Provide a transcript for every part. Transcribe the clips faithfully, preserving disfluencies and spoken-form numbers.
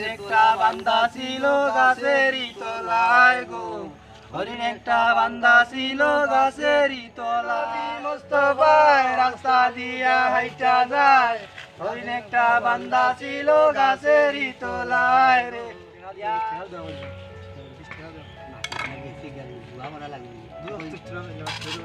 একটা বান্দা ছিল গাছেরই তলায় গো, হরিণ একটা বান্দা ছিল গাছেরই তলায়। মোস্তফায় রাস্তা দিয়া হাইটা যায়, হরিণ একটা বান্দা ছিল গাছেরই তলায় রে।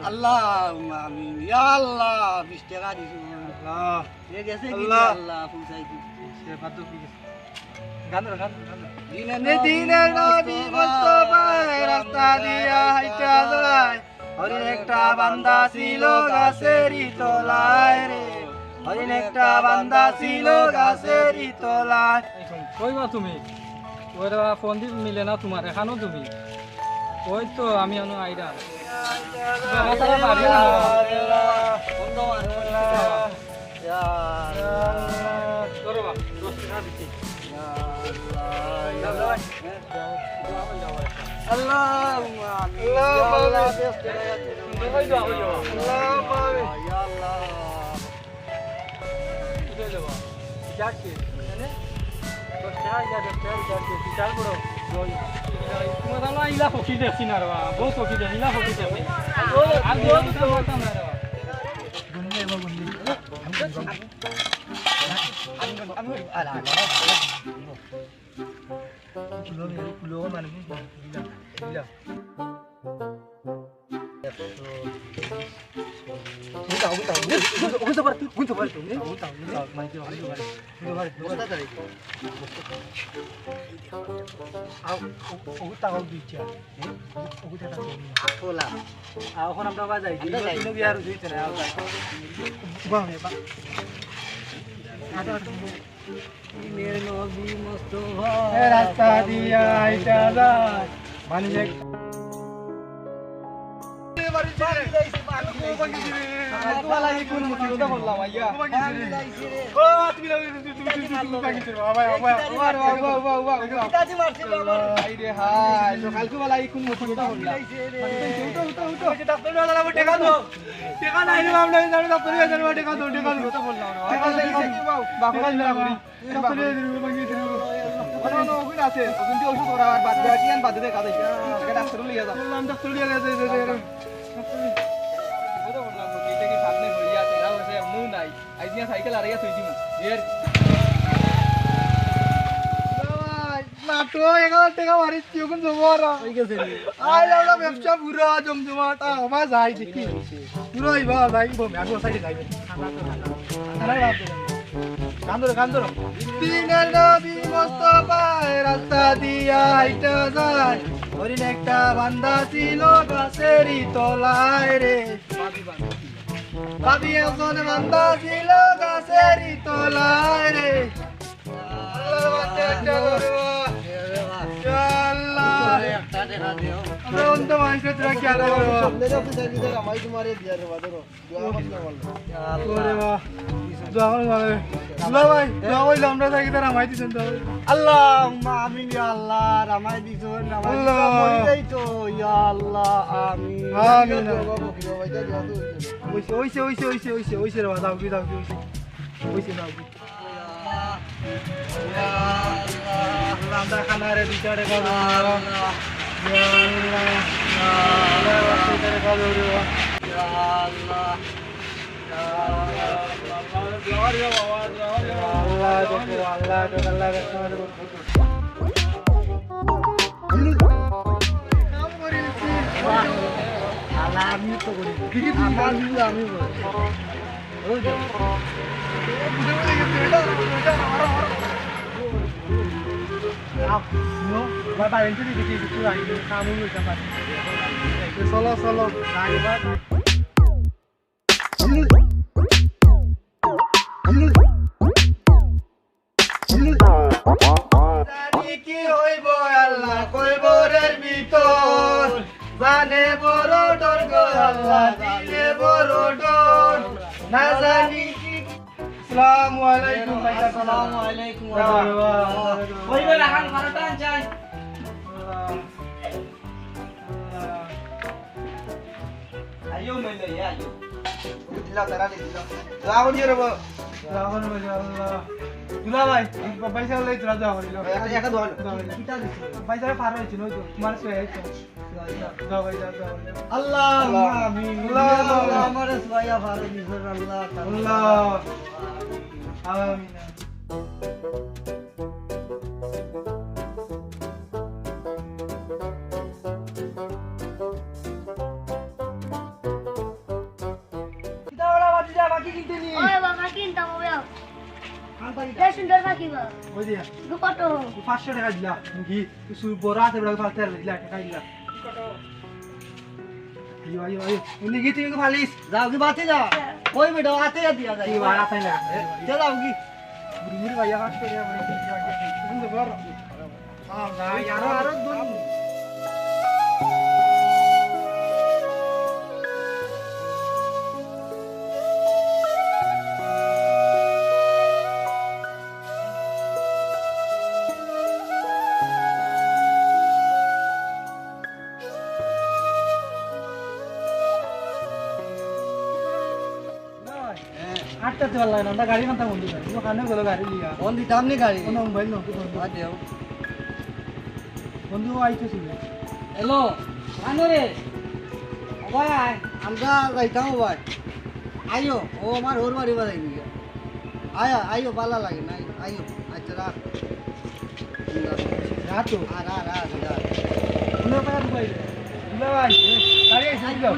আল্লাহুম্মা আমিন। ইয়া আল্লাহ, বিশ টেকা দিছো। আল্লাহ। এ গেছে কি আল্লাহ। আল্লাহ, পৌঁছাই দিন। সে বাদ দাও, কি গেছে? গান ধরো, গান ধরো, গান ধরো। দিনের নবী মোস্তফায় রাস্তা দিয়া হাইটা যায়। হরিণ একটা বান্দা ছিল গাছেরই তলায় রে, হরিণ একটা বান্দা ছিল গাছেরই তলায়। কই বা তুমি? ওরে বা, ফোন দি মিলে না তোমার, এখানো তুমি? ওই তো আমি অনো আইরা। বাবা, তারা বাড়ি না। আল্লাহুম্মা আমিন। আল্লাহুম্মা আমিন। আল্লাহুম্মা আমিন। ইয়া আল্লাহ। কি হইলো বা? এটা কি? মানে? দশ টাকা, এটা দশ টাকা, এটা কি? বিশাল বড়। তোমার তাহলে ইলা ফকির দেখছি না রে বা। বহুত ফকির দেখছি, ইলা ফকির দেখছি। আর বড় তো মারতাম না রে বা। আমি, আমি, আমি, আলা, আলা। কুলো, কুলো, মানে, বুঝলাম, বুঝলাম, বুঝলাম। একশো বিশ, চল্লিশ। ওগুলো, ওগুলো, ওগুলো, ওগুলো, ওগুলো, ওগুলো, ওগুলো, ওগুলো, ওগুলো, ওগুলো, ওগুলো, ওগুলো, ওগুলো, ওগুলো, ওগুলো, ওগুলো, আও, ও, ওগুলো তাও দুইটা। এ? ওগুলো তাও দুইটা। আসলা। আও, এখন আমরা বাজাই। আমরা যাই। তিনও বিয়ার হইছে না, আও, যাই। বাহ, বাহ। আটা, আটা। দিনের নবী মোস্তফা। এ রাস্তা দিয়া আইতা যায়। মানুষ এক- ও, তুমি, তুমি, তুমি, তুমি, তুমি, তুমি, তুমি, বাবা, বাবা, বাবা, বাবা, বাবা, বাবা। হায় রে হায়, সকাল সকাল এই কোন মুসিবত হলো? উঠো, উঠো, উঠো। টেকা দাও। টেকা নাই রে বাবা, নাই, নাই, ডাক্তার নিয়ে যাবো, টেকা দাও, টেকা দাও। টেকা দাও, টেকা দাও। বাবা, বাবা, বাবা। ওখানে কোনো ওষুধ আছে, ওষুধ দিয়ে ওষুধ করা আর বাদ দিয়ে, আর কি আর বাদ দিয়ে দেখা যায়। এটা ডাক্তার লিয়ে যাও। বললাম, ডাক্তার লিয়ে যাও, যাও, যাও, যাও। ওটা বললাম, এটা কি সামনে হইয়া আছে? না, হচ্ছে এমনও নাই। আইজ নিয়া সাইকেল হারাইয়া থই দিমু। এর না তো, এক হাজার টেকা মারিছি, ওখান জমা হারা। হয়ে গেছে রে। আয়, আমরা ব্যবসা পুরা জমজমাট, আ, আমার যাই দেখি। পুরা ইবা যাই, বম, আমি ওসাইডে যাই। গান ধরো, গান ধরো। দিনের নবী মোস্তফায় রাস্তা দিয়া আইতা যায়। হরিণ একটা বান্দা ছিল গাছেরই তলায় রে। ভাবি একজন বান্দা ছিল গাছেরই তলায় রে। আল্লাহ, বাচ্চা একটা ধরো। ইয়া আল্লাহ। আমরা অন্ধ মানুষ, তোরা কি আল্লাহ ধরো? ওরে বাবা। দোয়া করো ভাই। দুলা ভাই, দোয়া করলে আমরা থাকি তারা মাই দিছেন তো। আল্লাহুম্মা আমিন, ইয়া আল্লাহ, রামাই দিছুন, রামাই আল্লাহ। দিছুন, মরি যাই তো, ইয়া আল্লাহ, আমিন। আমিন। ওইসে, ওইসে, ওইসে, ওইসে, ওইসে, ওইসে রে বাবা, দাও কি, দাও কি, ওইসে। ওইসে, দাও কি। ইয়া আল্লাহ। আল্লাহ, আমরা খানা রে বিচারে করো। ইয়া আল্লাহ। ইয়া আল্লাহ। আল্লাহ, বিচারে করো রে বাবা। ইয়া আল্লাহ। আল্লাহ দেখো, আল্লাহ দেখো, আল্লাহ দেখো। আল্লাহ, আমি তো করি। আমার কিন্তু আমি করি। ওই যে। আপ, নো, বাবা, এন্ট্রি দিতে কিছু আইনি, কামু হইতে পারে। চলো, চলো, যাই এবার। জানি কি হইব আল্লাহ কবরের ভিতর, জানে বড় ডর গো আল্লাহ, জানে বড় ডর, না জানি কি। আসসালামু আলাইকুম ভাই। আসসালামু আলাইকুম ওয়া রাহমাতুল্লাহ। ওই ভাই, রাখাল বারোটা আনছেন। আইও, মইলে, ইয়া, আইও। দিলাও, তারা দিলাও। দোয়া করিও রে বাবা। দোয়া করো, ইয়া আল্লাহ। দুলা ভাই, ভাই সাহেব লাই তোরা দোয়া করিল। ভাই, একটা, একটা দোয়া করিল। দোয়া করিল। কিতা দিছে? ভাই সাহেব পার অইছে, ওই তো, তোমার সে এই তো। দোয়া করিল, দোয়া করিল। আল্লাহ, আল্লাহ। আমিন। আল্লাহ, আল্লাহ। আমারে সুয়াইয়া পার অইছে, আল্লাহ। আল্লাহ। আমিন। কিতা ওরা বাকি যা, বাকি কিনতে নি? ওই বাবা, কিনতাম হবে। আনতা কিতা? বেশ সুন্দর বাকি বা। ওই দিয়া। ইগু কত? পাঁচশো টেকা দিলা। কি? কিছু বড় আছে, বড় ফালতে আর দিলা, টেকা দিলা। কত? আইও, আইও, আইও। উনি কি তুই ফালিস? যাও কি বাতি যা? হ্যাঁ। ওই বেটা, আতে যা দিয়া যায়। কি বা, আতে না। এ, চল, যাও কি? বুড়ি বুড়ি ভাইয়া, পাঁচশো টেকা করে। তুমি তো বড়। আটকাতে পারলাম না, আমরা গাড়ি মাথা বন্ধু যাই, ওখানে গেল গাড়ি লিয়া। ফোন দিতাম নি গাড়ি? কোনো মোবাইল নষ্ট করবো। বাদ দেও। বন্ধু আইতেছিল। হ্যালো, কানো রে? ও ভাই, আয়। আমরা যাইতাম ও ভাই। আইও, ও আমার ওর বাড়ি বাজাই নিয়ে। আয়, আয়, আইও, ভালা লাগে না, আইও। আচ্ছা, রাখ। রাখো। আর, আর, আর, আর। দুলা ভাই, দুলা ভাই, গাড়ি আইছে, আইও।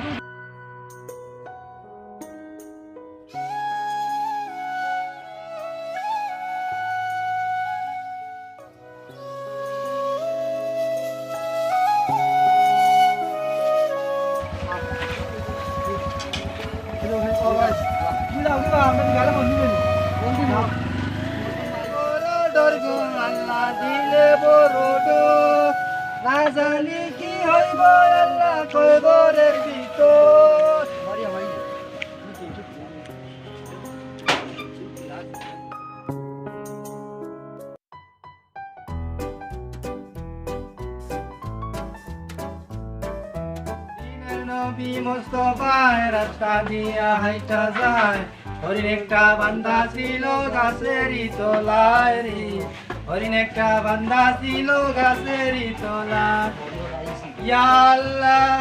না জানি কি হইব আল্লাহ কবরের ভিতর। দিনের নবী মোস্তফায় রাস্তা দিয়া হাইটা যায়। হরিণ একটা বান্দা ছিল গাছেরই তলায় রে। হরিণ একটা বান্দা ছিল গাছেরই তলায়। ইয়া আল্লাহ,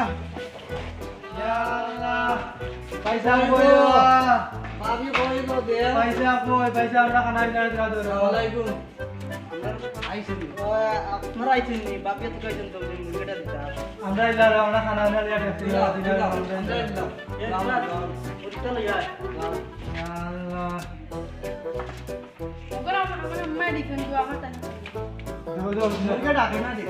ইয়া আল্লাহ। পয়সা কই? ভাবি কই গো দে? পয়সা কই? পয়সা আমরা খানা পিনা দিলা তো। আসসালামু আলাইকুম। আইছেন নি? ও, আপনারা আইছেন নি? বাপে তো কইছেন তো, যে মুরগিটা দিতা। আমরা ইলা, আমরা খানা পিনা দিয়া দেখছি। ইলা, ইলা, ইলা, ইলা। ইলা, ইলা। ওটা লইয়া আয়। ইয়া আল্লাহ। ওগুলো আমার, আমার আম্মায় দিছেন, দোয়া করতেন। দোয়া, দোয়া, দোয়া। মুরগি ডাকে না রে।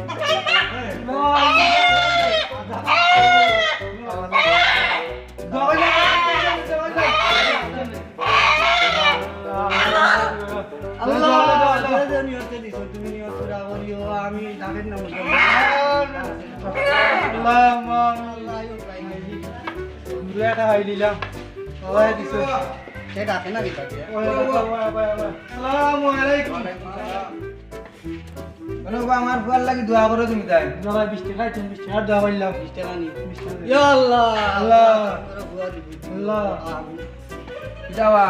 আল্লাহ, যে, যে নিয়তে দিছো, তুমি নিয়ত করে করিও, আমি ডাকের নাম বলবো। আল্লাহ, আল্লাহ। দুই একটা খাই দিলাম। সবাই দিছো। সে ডাকে না রে, ডাকে। ওই, ওই, ওই, ওই, ওই। আসসালামু আলাইকুম। ওয়ালাইকুম সালাম। ওরে বাবা, আমার ফুয়ার লাগি দোয়া করো তুমি তাই। না ভাই, বিশ টেকা, তুমি বিশ টেকা দোয়া করলাম। বিশ টেকা নি। বিশ টেকা। ইয়া আল্লাহ। আল্লাহ। তোরা ফুয়া দিবি। আল্লাহ। যাওয়া।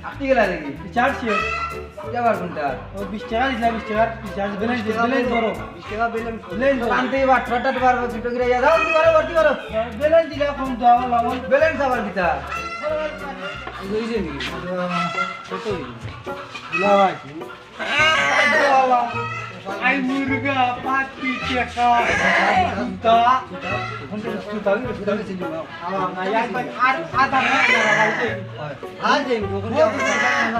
আপনি গেলা দেখি। রিচার্জ শেষ। যাবার কোনটা? ও বিশ টেকা দিছিলা, বিশ টেকার রিচার্জ ব্যালেন্স, বিশ টেকা ব্যালেন্স করো। বিশ টেকা ব্যালেন্স করো। ব্যালেন্স করো। আনতে বাট ফাটাত পারবো, ছোট করে ইয়া দাও, ভর্তি করো, ভর্তি করো। ব্যালেন্স দিলা, ফোন দাও, লাভ। ব্যালেন্স আবার দিতা। এই হইছে নি? কত হইছে? দিলা ভাই। আই মুরগা, পাতি, টেকা, জুতা। জুতা, জুতা, জুতা। আল্লাহ, না, এক ভাই, আর আধা ভাই,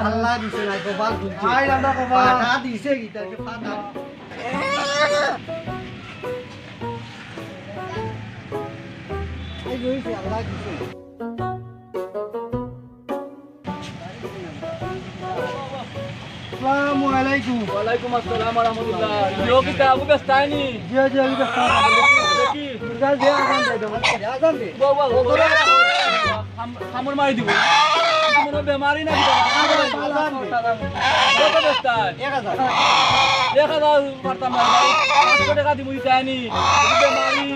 আল্লাহ দিছে না, কপাল খুলছে। আই, আল্লাহ কপাল। ফাটা দিছে কি, তাকে ফাটা। এই রইছে, আল্লাহ দিছে। আসসালামু আলাইকুম। ওয়ালাইকুম আসসালাম ওয়া রাহমাতুল্লাহ। ইয়ো কিতা, আবু ব্যস্ত আইনি? জি, জি, আমি ব্যস্ত আছি। দেখি। দুর্গা যে আজান দেয়, দেবো। আজান দে। বাবা, বাবা। খাম-, খামড় মারি দিব। মনে হয় বেমারি না কিতা? আজান দে। কত ব্যস্ত আয়? এক হাজার। এক হাজার পারতাম না ভাই। পাঁচশো টেকা দিব, দিতে আইনি। বেমারি।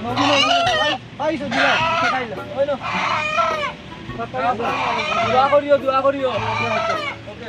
নবী, নবী, ভাই। পাইছো, দিলাম। আচ্ছা, খাইলাম। ওই লো। দোয়া করিও, দোয়া করিও। ওকে।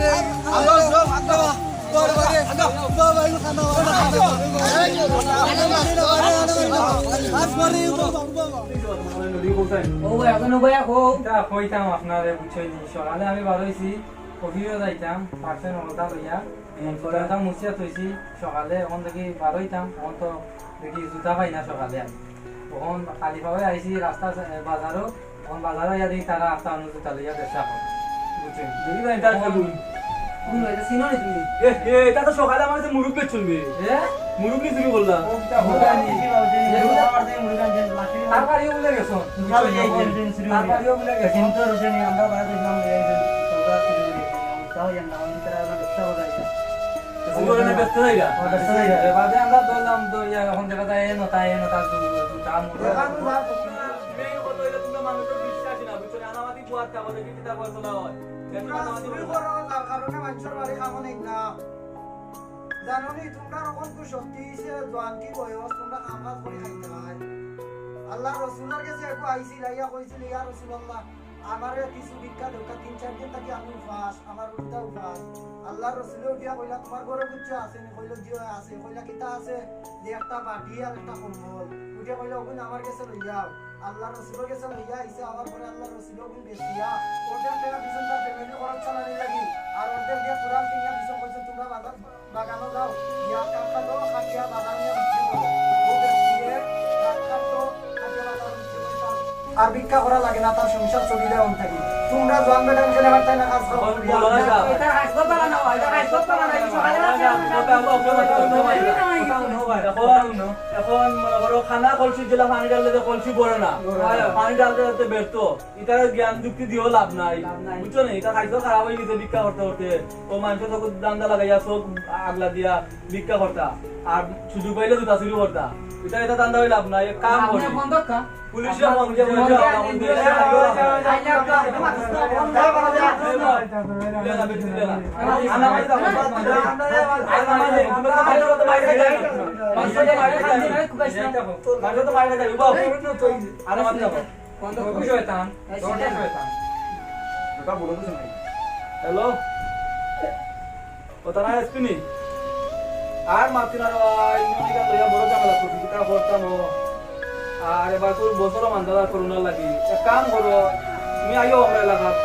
ও ভাই, এখন ও ভাই, এখন। তা কইতাম আপনারে, বুঝছইন নি? সকালে আমি বার অইছি, অফিসো যাইতাম, পার্সেল অর্ডার লইয়া। এখন তো দাদা মুছিয়া থইছি, সকালে এখন দেখি বার অইতাম, এখন তো দেখি জুতা পাই না সকালে আমি। এখন খালি পাওয়ে আইছি রাস্তা, এ, বাজারো, এখন বাজারো আইয়া দেখি তারা আটটা অন্য জুতা লইয়া ব্যবসা করে। বুঝছইন? দেখি ভাই, তার খাবো। কোন ভাই, এটা চিনো নি তুমি? এ, এ, এটা তো সকালে আমার কাছে মুরগ বেচছইন বে। এ? মুরগ নি চুরি করলা। ও, এটা ও, জানি। তার বাড়িও বুলে গেছো। তার বাড়িও বুলে গেছো। কিন্তু রুজে নি, আমরা বাইরে দেখলাম, এই যে, তোমরা চুরি করে গেছো। তাও জানি না, আমি তারা আমার ব্যবসা করে যাইতাম। চুরি করে না, ব্যবসা যাইরা? হ্যাঁ, ব্যবসা যাইরা। এ, বাদে আমরা ধরলাম তো, ইয়া, এখন দেখা যায়, এ নতা, এ নতা, দু-, দু-, দাম উঠে। মেইন কথা হইলো তোমরা মানুষের বিশ্বাসী না, বুঝছো নি? আনামাতি বুয়ার তা বলে কি কিতা বলছো না হয়? তোমরা চুরি করো, যার কারণে মানুষের বাড়ি খাবো নেই না। জানো নি, তোমরা অখন তো শক্তি হইছে, জোয়ানকি বয়স, তোমরা কাম কাজ করি খাইতে হয়। আল্লাহর রসুলের গেছে একটু আইছিল, আইয়া কইছিল, "ইয়া রাসূলুল্লাহ, আমারে কিছু ভিক্ষা দেউক্কা, তিন চাইর দিন থাকি আমি উপাস, আমার রোজা উপাস।" আল্লাহর রসুলে উঠিয়া কইলা, "তোমার ঘরো কিচ্ছু আছে নি?" কইলো, "জি অয় আছে।" কইলা, "কিতা আছে?" "যে একটা বাটি আর একটা কম্বল।" উঠিয়া কইলা, "ওগুন আমার গেছে লইয়া আও।" আল্লাহর রসুলের গেছে লইয়া আইছে, আওয়ার পরে আল্লাহর রসুলে ওগুন বেচিয়া অর্ধেক টেকা দিছইন তার ফ্যামিলির খরচ চালানির লাগি, আর অর্ধেক দিয়া কুড়াল কিনিয়া দিছইন, কইছইন, "তোমরা বাজার বাগানো যাও, গিয়া কাঠ কাটো, কাটিয়া বাজার নিয়া বিক্রি করো।" ও ব্যক্তিয়ে কাঠ কাটতো, কাটিয়া বাজার বিক্রি করতো। আর ভিক্ষা করা লাগে না, তার সংসার চলি যায় অন থাকি। তোমরা জোয়ান বেটাইন কেনে পারতায় না কাজ কাম করিয়া? বলো না, এটা কাজ করতে না, এটা কাজ করতে না, এই সকালে না, এখন, এখন মনে করো খানা কলসি দিলা, পানি ঢাললে তো কলসি ভরে না, পানি ঢালতে ঢালতে ব্যর্থ। ইতারে জ্ঞান যুক্তি দিয়েও লাভ নাই। লাভ নাই। বুঝছো নি? ইতা খাইতো খারাপ অই গেছে ভিক্ষা করতে করতে। ও মানষর চউখো ধান্দা লাগাইয়া চউখ আগলা দিয়া ভিক্ষা করতা। আর সুযোগ পাইলে জুতা চুরি করতা। ইতা, ইতা ধান্দা অই লাভ নাই। এক কাম করি। পুলিশরে ফোন দিয়া বলি, আনামাজি যাও। কোন তো খুশ শয়তান, এই দরজা শয়তান। শয়তান। ওটা বলে বুঝো নাই। হ্যালো? ও তারা এসপি নি? আর মাতিও না রে ভাই, ইনো ইটা লইয়া বড় ঝামেলা করছি, কিতা করতাম ও। আর এবার তো বছরও মানজাদা করোনার লাগি। এক কাম করো, তুমি আইও আমরা এলাকাত।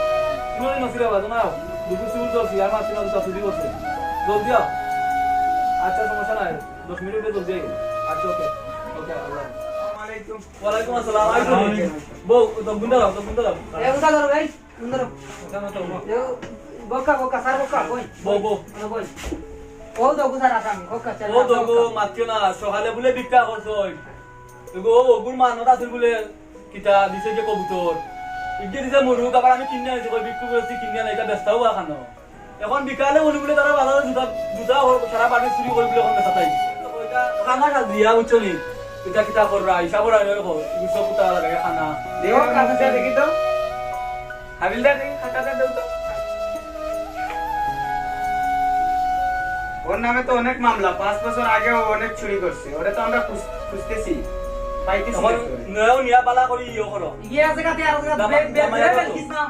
তুমি ওই নসিরে বাজো না, দুটো চুল ধরছি, আর মাতিও না, দুটা চুরি করছে। জলদি আও। আচ্ছা, সমস্যা নাই, দশ মিনিটে জলদি আইও। আচ্ছা, ওকে, ওকে, আল্লাহ হাফেজ। আসসালামু আলাইকুম। ওয়ালাইকুম আসসালাম। আইসো নি? বউ, তো গুন্ডা রাও, তো গুন্ডা রাও। এ, গুন্ডা ধরো, এই। সুন্দর। এ, বক্কা, বক্কা, স্যার বক্কা, কই? বউ, বউ। আরে বল। ও দগু স্যার আসামি, বক্কা, স্যার, ও দগু, বক্কা। মাতিও না, সকালে বুলে ভিক্ষা করছইন। এগো, ও অগুর মানত আছিল বুলে, কিতা দিছে যে কবুতর। ইগে দিছে মুরুগ, আবার আমি কিনিয়া আনছি, কই ভিক্ষু করছি, কিনিয়া না, ইটা বেচতাও বা খানো। এখন বিকালে উনি বুলে তারা বাজারে জুতা, জুতা ও সারা বাড়ি চুরি করি বুলে এখন বেচা তাই। ওইটা খানা সাজিয়া, বুঝছো নি? ইটা কিতা কররা, হিসাব করা হইলো, দুশো কুতা লাগে খানা। দেও, কাছে দেখি তো। হাবিলদার, এই খাতাটা দাও তো। ওর নামে তো অনেক মামলা, পাঁচ বছর আগেও অনেক চুরি করছে। ওরে তো আমরা খুঁজ-, খুঁজতেছি, পাইতেছি এখন না তো। নয়াও নিয়া বালা করি ইয়ে করো। ইয়ে আছে কাতে আর আছে কাতে, দামা-, বে-, বে-, দামায়া বে-, তো। বেলকিস না।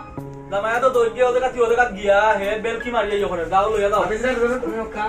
দামায়া তো দৌড় গিয়া ওদের কাছে, ওদের কাছে গিয়া, হে বেলকি মারিয়া ইয়ে করে, দাও লইয়া দাও। হাবিলদার, ধরো তো। তুমি ওকা।